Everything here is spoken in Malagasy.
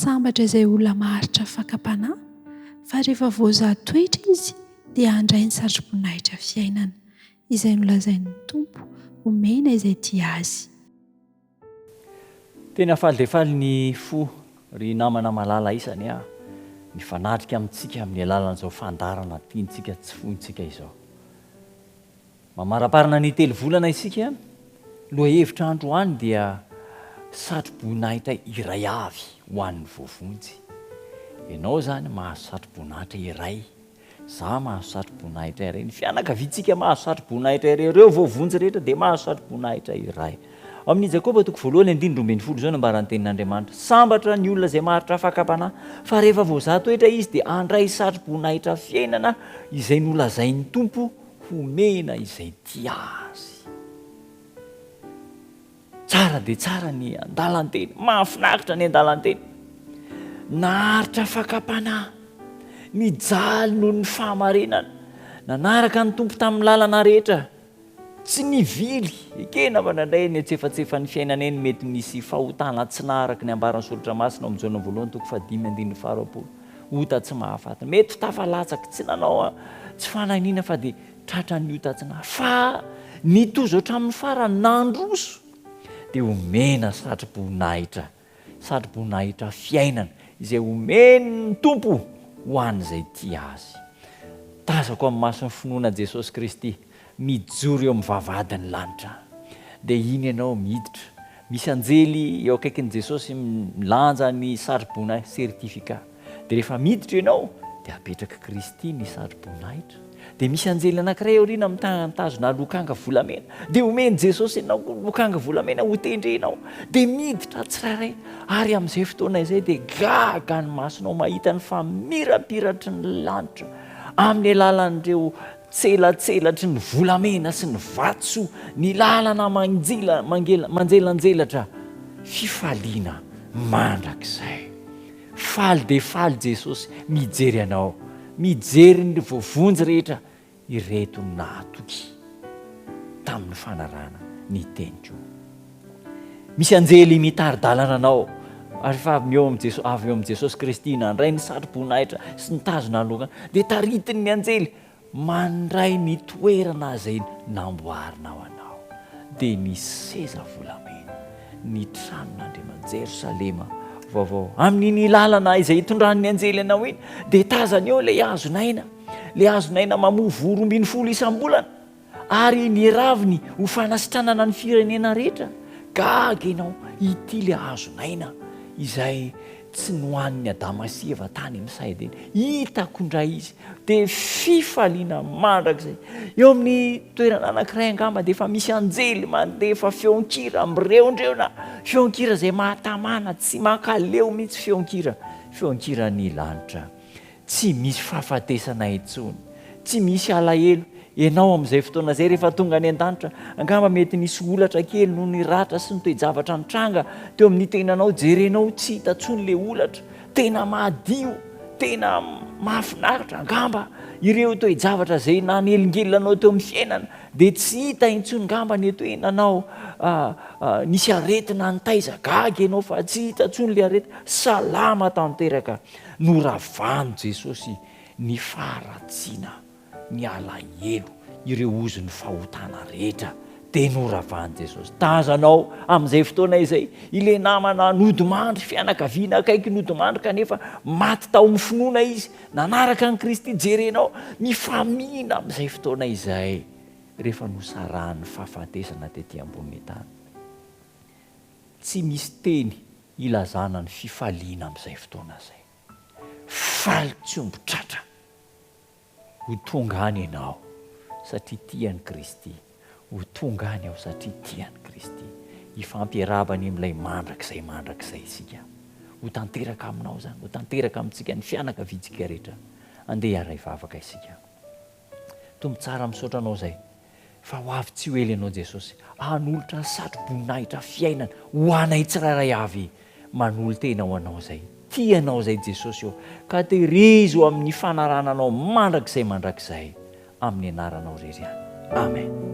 Sambatra izay olona maharitra fakam-panahy, fa rehefa voazaha toetra izy dia handray ny satroboninahitra fiainana, izay nolazain'ny Tompo homena izay tia Azy. Tena faly dia faly ny fo ry namana malala isany a! Mifanatrika amintsika amin'ny alalan'izao fandaharana tiantsika tsy fointsika izao. Mamaraparana ny telovolana isika, lohahevitra androany dia satro-boninahitra iray avy ho an'ny voavonjy. Ianao izany mahazo satro-boninahitra iray, za mahazo satro-boninahitra iray, ny fianakaviantsika mahazo satro-boninahitra iray, ireo voavonjy rehetra dia mahazo satro-boninahitra iray. Ao amin'ny Jakoba toko voalohany andininy 12 izao no ambaran'ny tenin'Andriamanitra, Sambatra ny olona izay maharitra fakam-panahy, fa rehefa voazaha toetra izy dia handray satro-boninahitra fiainana izay nolazain'ny Tompo homena izay tia azy. Tsara dia tsara ny andalan-teny, mahafinaritra ny andalan-teny. Naharitra fakam-panahy, nijaly noho ny fahamarinana, nanaraka ny Tompo tamin'ny lalana rehetra, tsy nivily. Ekena fa indraindray eny antsefatsefan'ny fiainana eny mety misy fahotana tsy naharaka ny ambaran'ny Soratra Masina ao amin'ny Jaona voalohany toko fahadimy andininy faharoapolo. Ota tsy mahafaty. Mety ho tafalatsaka, tsy nanao tsy fanahiniana fa dia tratran'ny ota tsy naha. Fa nitozo hatramin'ny farany, nandroso, dia omena satroboninahitra, satroboninahitra fiainana izay omen'ny Tompo ho an'izay tia Azy. Tazako amin'ny mason'ny finoana Jesosy Kristy mijoro eo amin'ny vavahadin'ny lanitra. Dia iny ianao miditra. Misy anjely eo akaikin'i Jesosy milanja ny satroboninahitra, certificat. Dia rehefa miditra ianao, dia apetrak'i Kristy ny satroboninahitra. Dia misy anjely anankiray aoriana mitazona lokanga volamena. Dia omen'i Jesosy anao koa lokanga volamena hotendrenao. Dia miditra tsirairay. Ary amin'izay fotoana izay dia gaga ny masonao mahita ny famirapiratry ny lanitra amin'ny alalan'ireo Tselatselatry ny volamena sy ny vatosoa, ny lalana manjila, mangela, manjelanjelatra, fifaliana mandrakizay. Faly dia faly Jesosy mijery anao, mijery ny voavonjy rehetra, ireto nahatoky tamin'ny fanarahana ny teniko. Misy anjely mitari-dalana anao ary efa avy eo amin'i Jesosy, avy eo amin'i Jesosy Kristy nandray ny satroboninahitra sy nitazona ny lokanga, dia taritin'ny anjely mandray ny toerana izay namboarina ho anao, dia ny seza volamena, ny tranon'Andriamanitra, Jerosalema vaovao. Amin'iny lalana izay itondran'ny anjely anao iny, dia tazany eo ilay hazon'aina, ilay hazon'aina mamoa voa 12 isam-bolana. Ary ny raviny ho fanasitranana ny firenena rehetra. Gaga ianao, ity ilay hazon'aina izay tsy nohanin'i Adama sy Eva tany amin'ny saha Edena. Hitako indray izy, dia fifaliana mandrakizay. Eo amin'ny toerana anankiray angamba dia efa misy anjely mandefa feon-kira mireondreona, feon-kira izay mahatamana, tsy mankaleo mihitsy feon-kira, feon-kiran'ny lanitra. Tsy misy fahafatesana intsony. Tsy misy alahelo. Ianao amin'izay fotoana izay rehefa tonga any an-danitra, angamba mety nisy holatra kely noho ny ratra sy ny toe-javatra nitranga teo amin'ny tenanao, jerenao tsy hita intsony ilay holatra. Tena madio, tena mahafinaritra. Angamba ireo toe-javatra izay nanelingelina anao teo amin'ny fiainana dia tsy hita intsony angamba ny eto hoe nanao nisy aretina nitaiza, gaga ianao fa tsy hita intsony ilay aretina. Salama tanteraka. Noravan'i Jesosy ny faharatsiana, ny alahelo, ireo ozon'ny fahotana rehetra dia noravan'i Jesosy. Tazanao amin'izay fotoana izay ilay namana nodimandry, fianakaviana akaiky nodimandry kanefa maty tao amin'ny finoana izy, nanaraka an'i Kristy. Jerenao, mifamihina amin'izay fotoana izay rehefa nosarahan'ny fahafatesana tety ambonin'ny tany. Tsy misy teny ilazana ny fifaliana amin'izay fotoana izay. Faly tsy omby tratra ho tonga any ianao satria tia an'i Kristy. Ho tonga any aho satria tia an'i Kristy. Hifampiarahaba any amin'ilay mandrakizay mandrakizay isika. Ho tanteraka aminao izany, ho tanteraka amintsika, ny fianakaviantsika rehetra. Andeha hiara-hivavaka isika. Tompo tsara misaotra anao izay fa ho avy tsy ho ela ianao Jesosy hanolotra satro-boninahitra fiainana ho anay tsirairay avy manolo-tena ho anao izay tia anao izay Jesosy ô ka tehirizo amin'ny fanarahana anao mandrakizay mandrakizay amin'ny anaranao irery ihany Amen.